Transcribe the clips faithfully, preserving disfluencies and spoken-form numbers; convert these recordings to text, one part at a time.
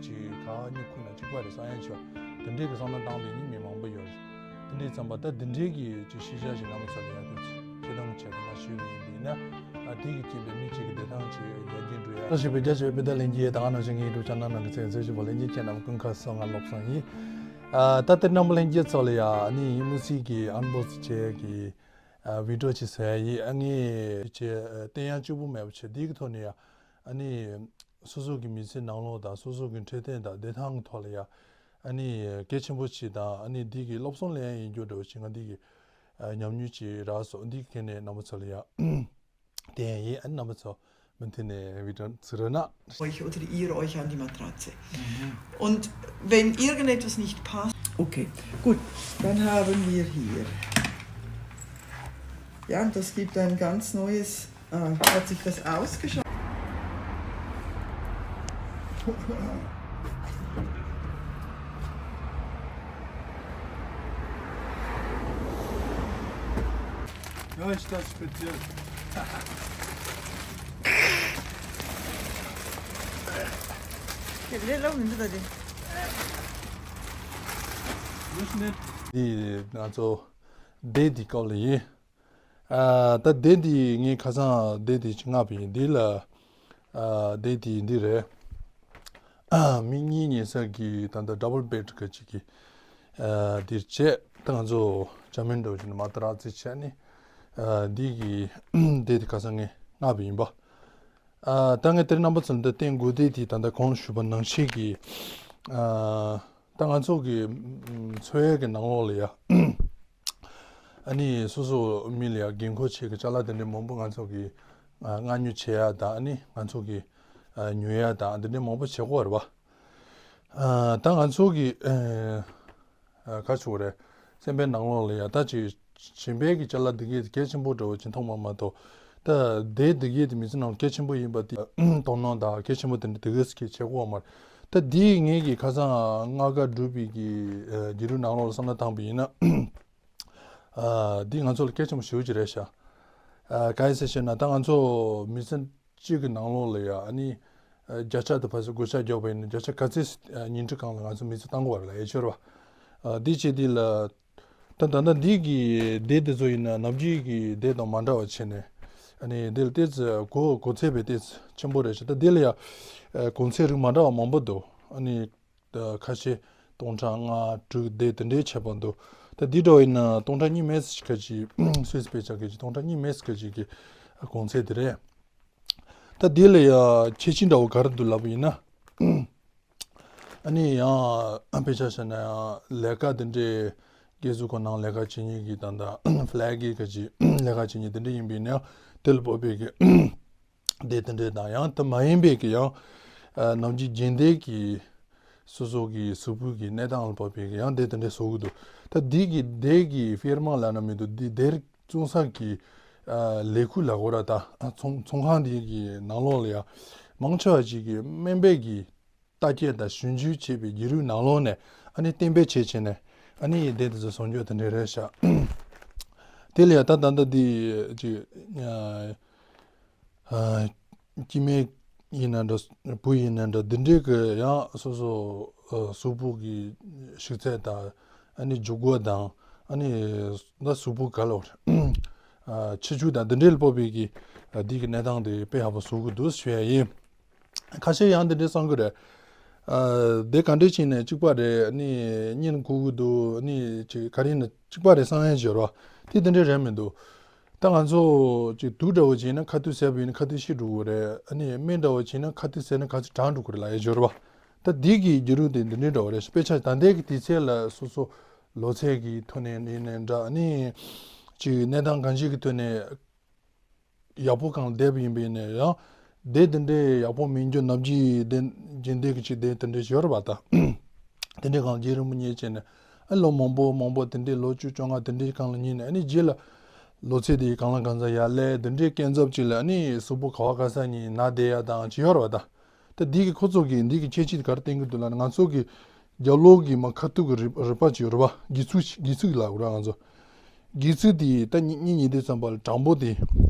ཅིག་ག་སྨྱུ་གུ་ན་གཅིག་པ་རེད་བསམ་ཡ་ཆོག་དེ་འདྲའི་གི་བསམ་བློ་བཏང་བསྡད་མཁན་མི་མང་པོ་ཡོད་རེད། དེ་འདྲའི་ཙམ་པ་ད་དེ་འདྲའི་གི་ཅིག་ཤེས་བྱ་ཞིག་རྣམ་པ་ཚོ་ལ་ཡ་དེ་སྤྱིར་བཏང་བྱས་ཏེ་མ་ཞུས་པ་ཡིན་པས་ན། ཨ་དེ་གི་སྐྱེས་པའི་མི་གཅིག་གི་བདེ་ཐང་ཅིག་རྒྱ་སྐྱེད་འགྲོ་ཡ། ད་ཞིག་པའི་རྒྱ་ཆེ་བའི་ད་ལན་གྱི་ད་ག་ནང་བཞིན་ངའི་གྲུབ་ཆ་ནང་ནང་གི་ཚེ་ཚེ་ཞིག་པ་ལན་གྱི་ཁྱེད་རྣམས་ཀུན་ཁ་སོ་ང་ལོག་སོང་ཡིན། ཨ་ད་དེ་རྣམ་པ་ལྷན་རྒྱས་ཚོ་ལ་ཡ་ཨ་ནི་ཡིན་མུ་སི་གི་ཨན་བོག་སི་བྱས་གི་ཨ་བི་ཌི་ཡོ་ཅིག་བཟོ་ཡ་ཡིན། ཨ་ངས་ཅིག་ཨ་བསྟན་ཡ་གཅིག་པུ་མེད་པ་བྱས་དེ་གི་ཐོག་ནས་ཡ་ཨ་ནི་སོ་སོ་གི་མི་ཚེ་ནང་ལོགས་དང་སོ་སོ་གི་འཕྲོད་བསྟེན་དང་བདེ་ཐང་གི་ཐོག་ལ་ཡ་ཨ་ནི་གལ་ཆེན་པོ་ཅིག་དང་ཨ་ནི་འདི་གི་སློབ་གསོ་ལེན་ཡ་ཡིན་རྒྱུ་འདྲ་བོ་ཅིག་ང་འདི་གི་ཨ་ཉམས་མྱོང་ཅིག་རག་སོང་། འདི་གི་ནས་རྣམ་པ་ཚོ་ལ་ཡ་བསྟན་ཡ་ཡིན། ཨ་ནི་རྣམ་པ་ཚོ་མུ་མཐུད་ནས་བི་ཌི་ཡོ་གཟིགས་རོགས་གནང་། Euch oder ihr euch an die Matratze. Und wenn irgendetwas nicht passt, okay, gut, dann haben wir hier. Ja, und das gibt ein ganz neues, äh, hat sich das ausgeschaut. Ja, ist das speziell. དེ་ལས་སླ་པོ་མི་འདུག་ད་དེ། འདི་ང་ཚོ་སྡེ་འདི་སྐོར་ལ་ཡིན། ཨ་ད་སྡེ་འདི་ངས་ཁ་སང་སྡེ་འདི་ཅིག་མངགས་པ་ཡིན། འདི་ལ་ཨ་སྡེ་འདི་འདི་རེད། མི་གཉིས་ཉལ་ས་གི་ད་ལྟ་ཌབ་བལ་བེཌ་ག་ཅིག་གི་ཨ་འདིར་བྱས། ད་ང་ཚོ་ཇར་མན་འགྲོ་བཞིན་མ་ཏི་ར་ཙི་བྱས་ནས་ཨ་འདི་གི་སྡེ་འདི་ཁ་སང་ངས་མངགས་པ་ཡིན་པ། ཨ་ད་ངས་དེར་རྣམ་པ་ཚོ་ལ་འདི་བསྟན་དགོས་དེ་དེ་ད་ལྟ་གོང་ཞུས་པ་ནང་བཞིན་གྱི་ཨ་ད་ང་ཚོ་གི་ཨམ་འཚོ་བའི་གི་ནང་ལོགས་ལ་ཡ་ཨ་ནི་སོ་སོ་མི་ལ་ཡ་འགན་ཁུར་བྱེད་གི་ཅ་ལག་དེ་འདྲའི་མང་པོ་ང་ཚོ་གི་ཨ་མངགས་ཉོ་བྱེད་ཡ་དང་ཨ་ནི་ང་ཚོ་གི་ཨ་ཉོ་ཡ་དང་དེ་འདྲའི་མང་པོ་བྱེད་དགོས་རེད་པ། ཨ་ད་ང་ཚོ་གི་ཨ་ཨ་ག་ཞུ་དགོས་རེད། སེམས་པའི་ནང་ལོགས་ལ་ཡ་ད་ཅིག་གཞན་པའི་གི་ཅ་ལག་འདི་གས་གལ་ཆེན་པོ་འདྲ་བོ་ཅིག་མཐོང་མ་མ་གཏོགས། ད་སྡེ་འདི་གས་དེ་མི་ཚེ་ནང་གལ་ཆེན་པོ་ཡིན་པ་དེ་དོ་སྣང་དང་གལ་ཆེན་པོ་དེ་འདྲ་དེ་གས་ཀྱི་བྱེད་དགོས་མ་རེད། ད་འདི་ངས་གི་ཁ་སང་ལྔ་ཀ་འགྲུབ་པའི་གི་ཨ་བརྒྱུད་རིམ་ནང་ལོགས་ལ་བསམ་བློ་བཏང་པ་ཡིན་ན། ཨ་འདི་ང་ཚོ་ལ་གལ་ཆེན་པོ་ཞེ་པོ་ཅིག་རེད་ཤག་ཨ་ག་ཡིན་ཟེར་ཞེ་ན་ད་ང་ཚོ་མི་ཚེ་གཅིག་གི་ནང་ལོགས་ལ་ཡ་ཨ་ནི་ཨ་བརྒྱ་ཆ་དུ་ཕར་ཚུར་བགོ་བཤའ་རྒྱག་པ་ཡིན་ན་བརྒྱ་ཆ་ག་ཚོད་ཨ་ཉིན་གྲངས་སྒང་ལ་ང་ཚོ་མི་ཚེ་བཏང་དགོས་པ་རེད་ལ་ཡ་ཤོར་བ། ཨ་འདི་བྱས་དུས་ལ་ད་ད་ལྟ་འདི་གི་སྡེ་དེ་ཚོ་ཡིན་ན་ནམ་རྒྱུན་གྱི་སྡེ་དང་མ་འདྲ་བ་བྱས་ནས་ཨ་ནི་འདི་ལ་ཏོག་ཙམ་གོ་གོ་ཚད་པའི་ཏོག་ཙམ་ཆེན་པོ་རེད་ཤག་ད་འདི་ལ་ཡ་ཨ་གོང་ཚད་རིགས་མ་འདྲ་བ་མང་པོ་འདུག་ཨ་ནི། ད་ཁ་ཤས་སྟོང་ཕྲག་ལྔ་དྲུག་དེ་དེ་འདྲའི་ཆད་པ་འདུག་ད་འདི་འདྲ་བ་ཡིན་ན་སྟོང་ཕྲག་གཉིས་མེད་ཟེར་ཁ་ཅིག་སུད་སི་པེ་ཆ་ཁ་ཅིག་སྟོང་ཕྲག་གཉིས་མེད་ཟེར་ཁ་ཅིག་གི་གོང་ཚད་དེ་རེད། ད་འདི་ལ་ཡ་ཁྱད་ཆོས་འདྲ་བོ་ག་རེ་འདུག་ལབ་པ་ཡིན་ན། ཨ་ནི་ཡང་དཔེ་ཆ་བཞག་ན་ཡང་ལས་ཀ་དེ་འདྲའི་རྒྱལ་ཟུར་ཁོ་ནང་ལས་ཀ་བྱེད་མཁན་གྱི་ད་ལྟ་ཕ་ལེག་གི་ཁ་ཅིག་ལས་ཀ་བྱེད་མཁན་དེ་འདྲ་ཡིན་པ་ཡིན་ན་ཡང་དེ་ལ་དཔག་པའི་གི་སྡེ་དེ་འདྲའི་དང་ཡང་དེ་མ་ཡིན་པའི་གི་ཡང་ཨ་ནམ་རྒྱུན་རྒྱུན་ལྡན་གྱི་སོ་སོ་གི་གཟུགས་པོ་གི་གནས་སྟངས་ལ་བབ་པའི་གི་ཡང་སྡེ་དེ་འདྲའི་བཟོ་གི་འདུག་ད་འདི་གི་སྡེ་གི་ཕིར་མ་ལབ་ན་མི་འདུག་འདི་སྡེ་བཙོང་ས་གི་ཨ་ལས་ཁུངས་ལབ་དགོས་ར། ད་ཨ་ཚོང་ཚོང་ཁང་འདི་གི་ནང་ལོགས་ལ་ཡང་མང་ཆེ་བ་ཅིག་གི་སྨན་པའི་གི་ལྟ་སྐྱེལ་དང་ཞིབ་འཇུག་བྱེད་པའི་བརྒྱུད་རིམ་ནང་ལོགས་ནས་ཨ་ནི་གཏན་འབེབས་བྱས་བྱས་ནས་ཨ་ནི་སྡེ་དེ་ཚོ་བཟོ་རྒྱུ་དེ་འདྲ་རེད་ཤག་དེ་ལ་ཡང་ད་ད་ལྟ་འདི་ཅིག་ཨ་སྐྱེ་དམན་ཡིན་ན་འདྲ་བུ་ཡིན་ན་འདྲ་འདི་འདྲའི་གི་ཡང་སོ་སོ་ཨ་གཟུགས་པོ་གི་ཤུགས་ཚད་དང་ཨ་ནི་འཇུག་སྒོ་དང་ཨ་ནི་ད་གཟུགས་པོ་ག་ལ་བར་ཨ་ཁྱི་ཆུ་དང་འདི་འདྲའི་ལ་དཔག་པའི་གི་ཨ་འདི་གི་གནས་སྟངས་དེ་དཔེ་ཡག་པོ་བཟོ་གི་འདུག་ཞུ་ཡ་ཡིན། ཁ་ཤས་ཡང་འདི་འདྲའི་བསམ་གི་རེད། ཨ་དེ་ག་འདྲས་བྱས་ནས་གཅིག་པ་རེད། ཨ་ནི་གཉེན་འགུག་གི་འདུག་ཨ་ནི་ཅིག་ག་རེ་ཡིན་ན་གཅིག་པ་རེད་བསམ་ཡས་བྱེད་རོགས། དེ་དེ་འདྲས་རེད་མི་འདུག་ད་ང་ཚོ་ཅིག་དུག་འདྲ་བོ་བྱས་ན་ཁ་ཐུག་ཟས་པ་ཡིན་ན་ཁ་ཐུག་ཤི་འགྲོ་གི་རེད། ཨ་ནི་སྨན་འདྲ་བོ་བྱས་ན་ཁ་ཐུག་ཟས་ན་ཁ་ཐུག་གྲང་འགྲོ་གི་རེད་ལབ་ཡས་བྱེད་རོགས། ད་འདི་གི་བརྒྱུད་རིམ་དེ་འདི་འདྲས་འདྲ་བོ་རེད། དཔེ་ཆ་ད་ལྟའི་གི་དུས་ཚོད་ལ་སོ་སོ་ལོ་ཚད་ཀྱི་ཐོག་ནས་ཡིན་ནའི་འདྲ། ཨ་ནི་ཅིག་གནས་སྟངས་གང་ཅིའི་གི་ཐོག་ནས། ཡག་པོ་གང་བསྡད་པ་ཡིན་པས་ནས་ཡང་། སྡེ་དེ་འདྲའི་ཡག་པོ་མིན་རྒྱུ་ནམ་རྒྱུན་སྡེ་རྒྱུན་ལྡན་གྱི་ཆེད་སྡེ་དེ་འདྲའི་ཞོར་བ་དང་། དེ་འདྲའི་སྒང་རྒྱུན་རིང་པོ་ཉལ་བྱས་ནས། ཨ་ལོ་མང་པོ་མང་པོ་དེ་འདྲའི་ལོ་བཅུ་བཅོ་ལྔ་དེ་འདྲའི་སྒང་ལ་ཉལ་ནས་ཨ་ནི་རྗེས་ལ། ལོ་ཚད་དེ་གང་ལ་གང་འཚམ་ཡར་སླེབས་དེ་འདྲའི་སྐས་འཛབ་ཅིག་ལ་ཨ་ནི་གཟུགས་པོ་ག་བ་ག་ས་ཉིན་ན་བསྡད་ཡ་དང་ཅིག་ཡོད་རེད་བ་དང་། ད་འདི་གི་ཁོ་ཚོ་གིས་འདི་གི་ཁྱད་ཆོས་དེ་ག་རེ་བསྟན་གྱི་འདུག་ལབ་ན་ང་ཚོ་གི་རྒྱབ་ལོགས་ཀྱི་མ་ཁ་ཐུག་གི་རུས་རུས་པ་ཅིག་ཡོད་རེད་བ། སྒལ་ཚིགས་སྒལ་ཚིགས་ལབ་དགོས་རེད་ང་ཚོ། སྒལ་ཚིགས་དེ་ད་གཉིད་གཉིད་ཉལ་དུས་ཙམ་པ་ལ་དྲང་པོ་དེ་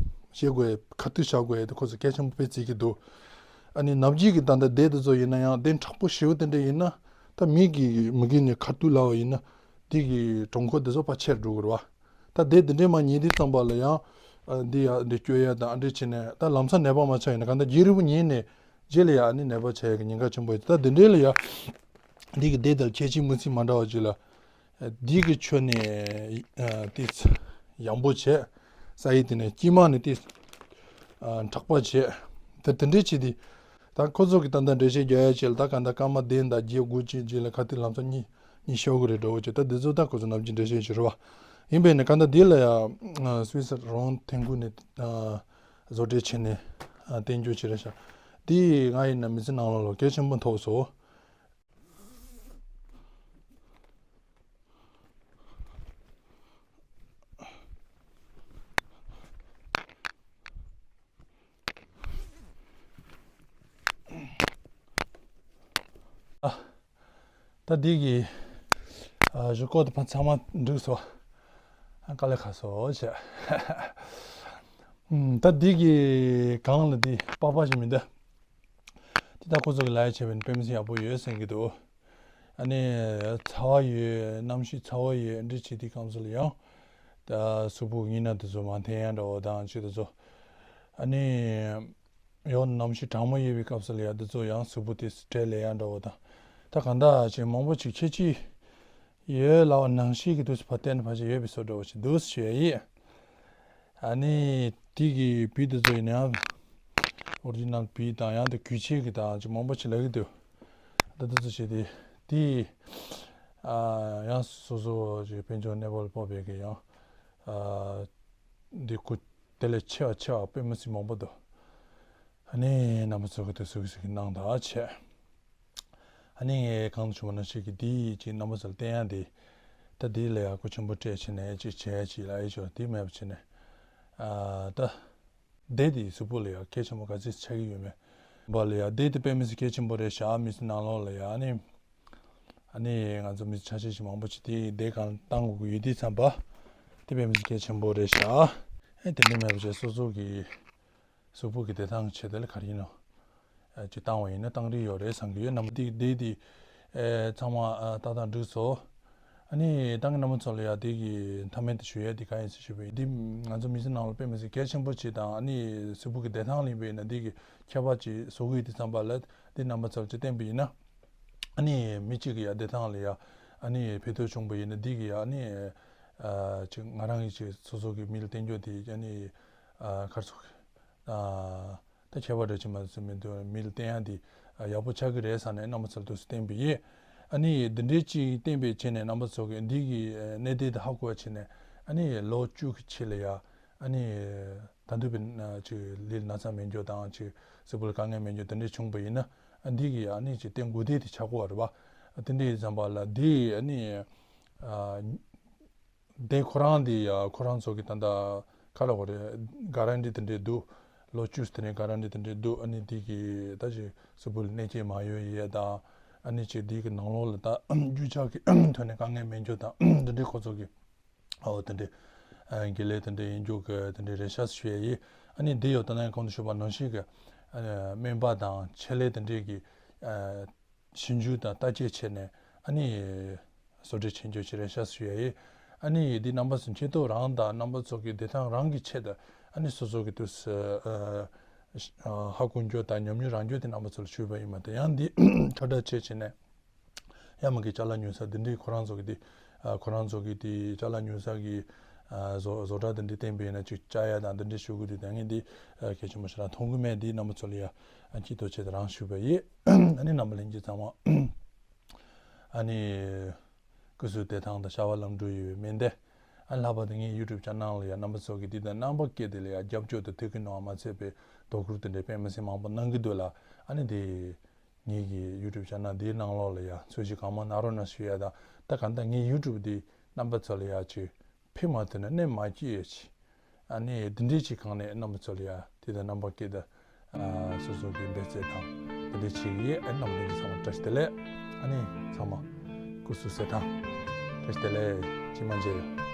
བྱེད་དགོས་ཁ་ཐུག་བཞག་དགོས་དེ་ཁོ་ཚོ་གལ་ཆེན་པོ་དཔེ་བརྩི་གི་འདུག་ཨ་ནི་ནབ་རྒྱས་ཀྱི་ད་ལྟ་སྡེ་དེ་ཚོ་ཡིན་ན་ཡང་སྡེ་མཁྲེགས་པོ་ཞེ་པོ་དེ་འདྲ་ཡིན་ན། ད་མི་གི་མི་གི་ནས་ཁ་ཐུག་ལབ་པ་ཡིན་ན། དེ་གི་གྲོང་ཁོག་དེ་ཚོ་ཕར་ཆེར་འགྲོ་གི་རེད་བ། ད་སྡེ་དེ་འདྲས་མར་ཉལ་དུས་ཙམ་པ་ལ་ཡང་། ཨ། འདི་ཡ་འདི་སྐྱོ་ཡ་དང་ཨ་འདྲས་བྱས་ནས་ད་ལམ་སང་ནད་པ་མ་ཆགས་ཡིན་ན། གང་ལྟར་རྒྱུན་རིང་པོ་ཉལ་ནས་རྗེས་ལ་ཡ་ཨ་ནི་ནད་པ་ཆགས་ཡ་གི་ཉེན་ཁ་ཆེན་པོ་ཡོད། ད་དེ་འདྲས་ལ་ཡ་འདི་གི་སྡེ་དེ་ལ་ཁྱད་ཆོས་མི་སྲིད་མ་འདྲ་བ་ཅིག་ལ། འདི་གི་ཆོས་ནས། ཨ། ཏིས་ཡང་པོ་བྱས། ས་ཡི་དེ་ནས་དཀྱིལ་མ་ནས་ཏིས། ཨ། མཁྲེགས་པ་བྱས། དེ་དེ་འདྲས་བྱས་ཏེ། ད་ཁོ་ཚོ་གི་ད་ལྟ་འགྲེལ་བཤད་རྒྱག་ཡ་ཆེད་ལ། ད་གང་ལྟར་སྐར་མ་བདུན་དང་བརྒྱད་དགུ་ཅིག་རྗེས་ལ་ཁ་ཐུག་ལམ་སང་གཉིད་གཉིད་ཤོར་གི་རེད་འགྲོ་བ་ཆེ། ད་འདི་ཚོ་ད་ཁོ་ཚོ་ནམ་རྒྱུན་འགྲེལ་བཤད་བྱེད་རེད་བ། ཡིན་པས་ན་གང་ལྟར་འདི་ལ་ཡ་སུད་སི་རོན་ཐན་ཁུལ་ནས། ཨ། བཟོ་གྲྭ་བྱས་ནས། ཨ། བསྟན་རྒྱུ་བྱེད་རེད་ཤག་འདི་ང་ཡིན་ན་མི་ཚེ་ནང་ལོགས་ལ་གལ་ཆེན་པོ་ཐོགས་སོ། ཨ། ད་འདི་གི། ཨ། གཞུག་གུ་དེ་ཕར་ཚང་མ་འགྲིག་སོང་། ཨ། དཀའ་ལས་ཁག་སོང་བྱས། ཨུམ། ད་འདི་གི་སྒང་ལ་འདི་པགས་པ་ཞིག་མི་འདུག་འདི་ད་ཁོ་ཚོ་གི་ལ་ཡ་བྱས་པའི་དཔེ་མི་སྲིད་ཡག་པོ་ཡོད་ཟེར་གི་འདུག་ཨ་ནི་ཚ་བ་ཡོད། གནམ་གཤིས་ཚ་བ་ཡོད། འདི་བྱེད་དུས་སྐབས་སུ་ལ་ཡང་། ད་གཟུགས་པོ་གི་སྣ་དེ་ཚོ་མར་འཐེན་ཡ་འདྲ་བོ་དང་ཅི་དེ་ཚོ། ཨ་ནི་ཡང་གནམ་གཤིས་གྲང་མོ་ཡོད་པའི་སྐབས་སུ་ལ་ཡ་དེ་ཚོ་ཡང་གཟུགས་པོ་དེ་བསྲེག་ལས་ཡ་འདྲ་བོ་དང་། ད་གང་ལྟར་ཅིག་མང་པོ་ཅིག་ཁྱད་ཆོས་ཡོད་ལབ་པ་ནང་བཞིན་གྱི་དུས་སུ་ཕར་བལྟས་ན་ཕལ་ཆེར་ཡོད་པའི་བཟོ་འདྲ་བོ་ཞིག་འདུག་ཞུ་ཡ་ཡིན། ཨ་ནི་དེ་གི་བི་དེ་ཚོ་ཡིན་ན་ཡང་ཨོ་རི་ཇི་ནལ་བི་དང་ཡང་དེ་གུས་ཆེ་གི་དང་ཅིག་མང་པོ་ཅིག་ལབ་ཀྱི་འདུག་ད་དེ་ཚོ་བྱས་ཏེ་དེ། ཨ། ཡང་སོ་སོ་ཅིག་དཔལ་འབྱོར་གནས་བབ་ལ་དཔག་པའི་གི་ཡང་། ཨ། འདི་ཁུ་དེ་ལས་ཆེ་བ་ཆེ་བ་དཔེ་མི་སྲིད་མང་པོ་འདུག་ཨ་ནི་རྣམ་པ་ཚོ་གི་དུས་སུ་གི་ཟིག་གནང་དང་བྱས། ཨ་ནི་ངས་གང་དུ་བྱུང་བ་ན་ཞིག་གི་འདི་ཅིག་རྣམ་པ་ཚོ་ལ་བསྟན་ཡ་འདི། ད་འདི་ལ་ཡ་གོ་ཆེན་པོ་སྤྲད་བྱས་ནས་ཅིག་བྱས་ཅིག་ལ་ཨེ་ཆོག་འདི་མེད་པ་བྱས་ནས། ཨ། ད། སྡེ་དེའི་གཟུགས་པོ་ལ་ཡང་གལ་ཆེན་པོ་ག་ཚོད་ཆགས་ཀྱི་ཡོད་མེད། བ་ལ་ཡང་སྡེ་དེ་དཔེ་མི་སྲིད་གལ་ཆེན་པོ་རེད་ཤག་མི་ཚེ་ནང་ལོགས་ལ་ཡང་ཨ་ནི། ཨ་ནི་ང་ཚོ་མི་ཚེ་ཆ་ཤས་ཤིག་མང་པོ་ཅིག་དེ་སྡེ་གང་བཏང་དགོས་ཀྱི་ཡོད་དུས་ཙམ་པ། དེ་དཔེ་མི་སྲིད་གལ་ཆེན་པོ་རེད་ཤག་ཨེ་དེ་འདྲ་མེད་པ་བྱས་སོ་སོ་གི་གཟུགས་པོ་གི་བདེ་ཐང་ཆེད་དུ་ལ་ག་རེ་ཡིན་ནོ། ཅིག་བཏང་བ་ཡིན་ན་བཏང་རིགས་ཡོད་རེད་བསམ་གྱི་ཡོད། རྣམ་པ་དེ་དེ་དེ་ཚང་མ་ཏག་ཏག་འགྲིག་སོང་། ཨ་ནི་ད་གིན་རྣམ་པ་ཚོ་ལ་ཡ་དེ་གི་མཐའ་མའི་དེ་ཞུ་ཡ་དེ་ག་ཡིན་ཟེར་ཞུས་པ་ཡིན། འདི་ང་ཚོ་མི་ཚེ་ནང་ལ་དཔེ་མི་སྲིད་གལ་ཆེན་པོ་ཅིག་དང་ཨ་ནི་གཟུགས་པོ་གི་བདེ་ཐང་ལ་ཡིན་པ་ཡིན་ན་འདི་གི་ཁྱད་པར་ཅིག་བཟོ་གི་ཡོད་དུས་ཙམ་པ་ལ་འདི་རྣམ་པ་ཚོ་ལ་ཅིག་བསྟན་པ་ཡིན་ན། ཨ་ནི་མི་གཅིག་གི་ཡ་བདེ་ཐང་ལ་ཡ་ཨ་ནི་ཕན་ཐོགས་བྱུང་པ་ཡིན་ན་འདི་གི་ཡ་ཨ་ནི་ཅིག་ང་རང་གི་ཅིག་སོ་སོ་གི་མི་ལ་བསྟན་རྒྱུ་དེ་ཨ་ནི་ག་རེ་ཟེར། ད་ཁྱད་པར་འདྲ་ཅིག་མ་ཟིན་མི་འདུག་མི་ལ་བསྟན་ཡ་འདི་ཡག་པོ་ཆགས་ཀྱི་རེད་བསམ་ནས་རྣམ་པ་ཚོར་འདུག་སེ་བསྟན་པ་ཡིན། ཨ་ནི་འདི་འདྲའི་ཅིག་བསྟན་པའི་ཆེད་ནས་རྣམ་པ་ཚོ་གིས་འདི་གི་གནད་དོན་དེ་ཧ་གོ་བ་བྱས་ནས་ཨ་ནི་ལོ་བཅུ་གི་ཕྱི་ལ་ཡ་ཨ་ནི་ད་དུང་བའི་ཅིག་ལུས་ན་ཚ་མེད་རྒྱུ་དང་ཅིག་གཟུགས་པོ་ལ་དཀའ་ངལ་མེད་རྒྱུ་དེ་འདྲ་བྱུང་པ་ཡིན་ན་ཨ་འདི་གི་ཨ་ནི་ཅིག་བསྟན་དགོས་དེ་དེ་ཆགས་ཀྱི་ཡོད་རེད་པ། དེ་འདྲའི་ཙམ་པ་ལ་འདི་ཨ་ནི། དེ་ཁོ་རང་དེ་ཡ་ཁོ་རང་ཚོ་གི་ད་ལྟ་ག་རེ་ལབ་དགོས་རེད། ག་རན་ཊི་དེ་འདྲས་འདུག་ལོ་བཅུ་དེ་ནས་ག་རན་ཊི་དེ་འདྲས་འདུག་ཨ་ནི་དེ་གི་ད་ཅིག་གཟུགས་པོ་ལ་གནོད་སྐྱེལ་མ་ཡོང་ཡས་དང་ཨ་ནི་ཅིག་དེ་གི་ནང་ལོགས་ལ་ད་རྒྱུ་ཆ་གི་ཐོག་ནས་དཀའ་ངལ་མེད་རྒྱུ་དང་དེ་འདྲས་ཁོ་ཚོ་གི་ཨོ་དེ་འདྲས་དགེ་ལས་དེ་འདྲས་ཡིན་རྒྱུ་གི་དེ་འདྲས་རེད་ཤག་ཞུ་ཡས་ཡིན། ཨ་ནི་དེ་ཡོད་ད་ནང་གོང་དུ་ཞུས་པ་ནང་བཞིན་གི་སྨན་པ་དང་ཆེད་ལས་དེ་འདྲས་གི་ཞིབ་འཇུག་དང་བརྟག་དཔྱད་བྱས་ནས་ཨ་ནི་བཟོ་གྲྭ་ཆེན་པོ་ཅིག་རེད་ཤག་ཞུ་ཡ་ཡིན། ཨ་ནི་འདི་རྣམ་པ་ཚོ་འཆི་ཐོག་རང་དང་རྣམ་པ་ཚོ་གི་བདེ་ཐང་རང་གི་ཆེད་དུ་ཨ་ནི་སོ་སོ་གི་དུས་སུ་ཧ་གོ་རྒྱུ་དང་ཉམས་མྱོང་རག་རྒྱུ་དེ་རྣམ་པ་ཚོ་ལ་ཞུས་པ་ཡིན་མ་གཏོགས་ཡང་འདི་ཁྱབ་བསྒྲགས་བྱས་བྱས་ནས་ཡང་མི་གི་ཅ་ལག་ཉོ་ས་འདི་འདྲའི་ཁོ་རང་ཚོ་གི་དེ་ཁོ་རང་ཚོ་གི་དེ་ཅ་ལག་ཉོ་ས་གི་བཟོ་བཟོ་གྲྭ་འདི་འདྲའི་བསྟན་པ་ཡིན་ན་ཅིག་བཅའ་ཡ་དང་འདི་འདྲའི་ཞུ་གི་འདུག་ད་ངས་འདི་གལ་ཆེན་པོ་ཞིག་རང་མཐོང་གི་མེད། འདི་རྣམ་པ་ཚོ་ལ་ཡ་སྐྱིད་ཐོག་ཆེད་དུ་རང་ཞུས་པ་ཡིན། ཨ་ནི་རྣམ་པ་ལྷན་རྒྱས་ཚང་མ་ཨ་ནི་སྐུ་གཟུགས་བདེ་ཐང་དང་བྱ་བ་ལམ་འགྲོ་ཡོང་བའི་སྨོན་འདུན། ཨ་ནི་ལྷག་པར་དུ་ངའི་ཡུ་ཊུབ་ཅེ་ནལ་ལ་ཡ་རྣམ་པ་ཚོ་གི་འདི་དང་རྣམ་པ་སྐད་དེ་ལ་ཡ་རྒྱབ་སྐྱོར་དང་དེ་གི་ནང་མ་ཚད་པའི་དོ་ཁུར་དེ་འདྲའི་དཔེ་མི་སྲིད་མང་པོ་གནང་གི་འདུག་ལ། ཨ་ནི་འདི་ངེད་ཀྱི་ཡུ་ཊུབ་ཅེ་ནལ་འདིའི་ནང་ལོགས་ལ་ཡ་འཚོལ་ཞིབ་གང་མང་གནང་རོགས་གནང་ཞུ་ཡ་དང་། ད་ག་ད་ངའི་ཡུ་ཊུབ་འདི་རྣམ་པ་ཚོ་ལ་ཡ་ཅིག་ཕན་མ་ཐོགས་ན་གནོད་མ་སྐྱེལ་ཡ་ཅིག་ཨ་ནི་འདི་འདྲའི་ཅིག་གང་ནས་རྣམ་པ་ཚོ་ལ་ཡ་དེ་དང་རྣམ་པ་སྐད་དང་སོ་སོ་གི་འབད་བརྩོན་དང་འདི་འདྲའི་ཅིག་ཡིན། ཨ་ནི་རྣམ་པ་ཚང་མ་བཀྲ་ཤིས་བདེ་ལེགས། ཨ་ནི་ཚང་མ་སྐུ་གཟུགས་གསལ་ཐང་། བཀྲ་ཤིས་བདེ་ལེགས། ཅི་མ་མཇལ་ཡོང་།